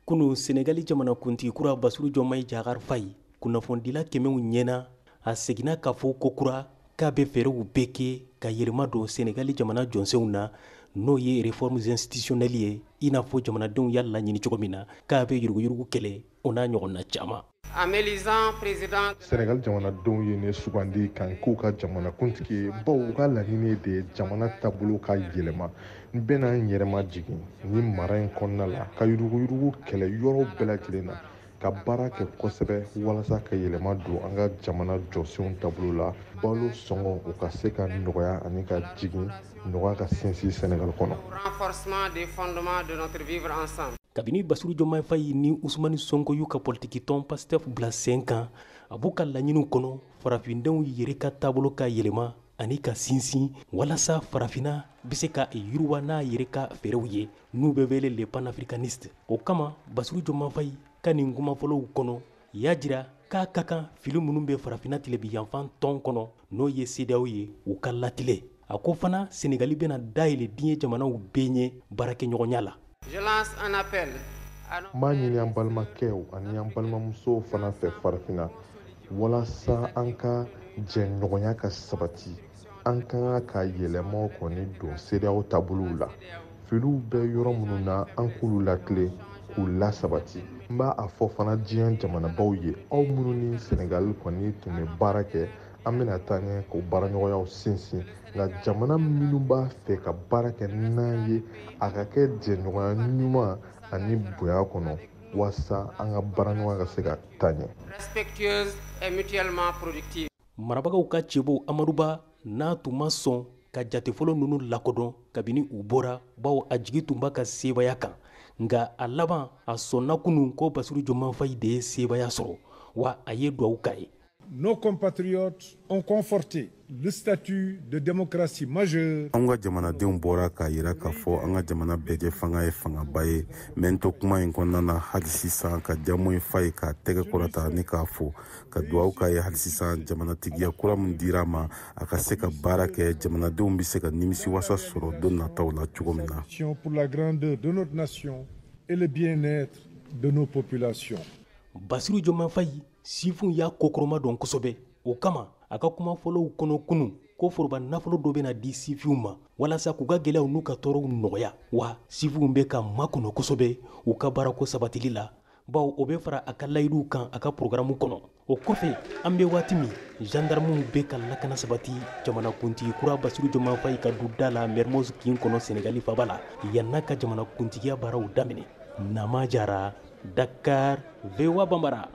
Kunu, Senegali jamanakuntigi kura Basiru Jɔmayi Jakar Fayi, kunnafonidila kɛmɛw ɲɛna, a seginna k'a fɔ kokura k'a bɛ fɛɛrɛw bɛɛ kɛ ka yɛlɛma don Senegali jamana jɔsenw na, n'o ye réformes institutionnelles ye, i n'a fɔ jamanadenw y'a laɲini cogo min na, k'a bɛ yuruguyurugu kɛlɛ, o n'a ɲɔgɔnna caman. En m'élisant président. Senegal jamanadenw ye ne sugandi kan k'u ka jamanakuntigi ye, bawo u ka laɲini de ye jamana taabolo ka yɛlɛma. N bɛna n yɛrɛ majigin ni mara in kɔnɔna la, ka yuruguyurugu kɛlɛ yɔrɔ bɛɛ lajɛlen na, ka baara kɛ kosɛbɛ walasa ka yɛlɛma don an ka jamana jɔsenw taabolo la, balo sɔngɔ o ka se ka nɔgɔya ani ka jigin, nɔgɔya ka sinsin Senegal kɔnɔ. Renforcement des fondements de notre vivre ensemble. Kabini Basiru Jɔmayi Fayi ni Usumani Sonko y'u ka politikitɔn Pastef bila sen kan, a b'u ka laɲiniw kɔnɔ farafindenw yɛrɛ ka taabolo ka yɛlɛma ani ka sinsin, walasa farafinna bɛ se ka yiriwa n'a yɛrɛ ka fɛɛrɛw ye, n'u bɛ wele le panafricaniste. O kama, Basiru Jɔmayi Fayi ka nin kumafɔlɔw kɔnɔ y'a jira k'a ka kan fili minnu bɛ farafinna tilebinyanfan tɔn kɔnɔ, n'o ye CEDEAO ye, u ka latile. A ko fana Senegali bɛna dayɛlɛ diɲɛ jamanaw bɛɛ ɲɛ baarakɛɲɔgɔnya la. Je lance un appel. N b'a ɲini an balimakɛw ani an balimamusow fana fɛ farafinna, walasa an ka jɛɲɔgɔnya ka sabati, an ka kan ka yɛlɛmaw kɔni don CEDEAO taabolow la. Filiw bɛ yɔrɔ minnu na, an k'olu lakile k'u lasabati. N b'a a fɔ fana diɲɛ jamanabaw ye, aw minnu ni Senegali kɔni tun bɛ baara kɛ, an bɛna taa ɲɛ k'o baaraɲɔgɔnyaw sinsin, nka jamana minnu b'a fɛ ka baara kɛ n'an ye, a ka kɛ jɛɲɔgɔnya ɲuman ani bonya kɔnɔ, walasa an ka baaraɲɔgɔnya ka se ka taa ɲɛ. Respectueuse et mutuellement productive. Marabagaw ka cɛbɔ Amaduba n'a tun ma sɔn ka jate fɔlɔ ninnu lakodɔn kabini u bɔra, bawo a jigi tun b'a ka sebaaya kan, nka a laban a sɔnna kunun ko Basiru Jɔmayi Fayi de ye sebaaya sɔrɔ, wa a ye duwawu k'a ye. Nos compatriotes ont conforté le statut de démocratie majeure. An ka jamanadenw bɔra k'a yira k'a fɔ an ka jamana bɛɛ fanga ye fangaba ye. N bɛ n to kuma in kɔnɔna na hali sisan ka Diomaye Faye k'a tɛgɛ kɔrɔta ni k'a fo, ka duwawu k'a ye hali sisan, jamanatigiya kura min dira a ma, a ka se ka baara kɛ, jamanadenw bɛ se ka nimisi wasa sɔrɔ don nataw la cogo min na. Pour la grandeur de notre nation et le bien-être de nos populations. Basiru Jɔmayi Fayi, sifinw y'a kokɔrɔma dɔn kosɛbɛ. O kama, a ka kuma fɔlɔw kɔnɔ kunun ko foroba nafolo dɔ bɛna di sifinw ma walasa k'u ka gɛlɛyaw n'u ka tɔɔrɔw nɔgɔya, wa sifinw bɛ ka makɔnɔ kosɛbɛ u ka baarako sabatili la, bawo o bɛ fara a ka layiduw kan a ka porogaramu kɔnɔ. O kɔfɛ, an bɛ waati min, gendarmew bɛ ka lakana sabati jamanakuntigi kura Basiru Jɔmayi Fayi ka du da la Mermoz kin kɔnɔ, Senegali faba la, yann'a ka jamanakuntigiya baaraw daminɛ. Nama Jara, Dakar, VOA Bambara.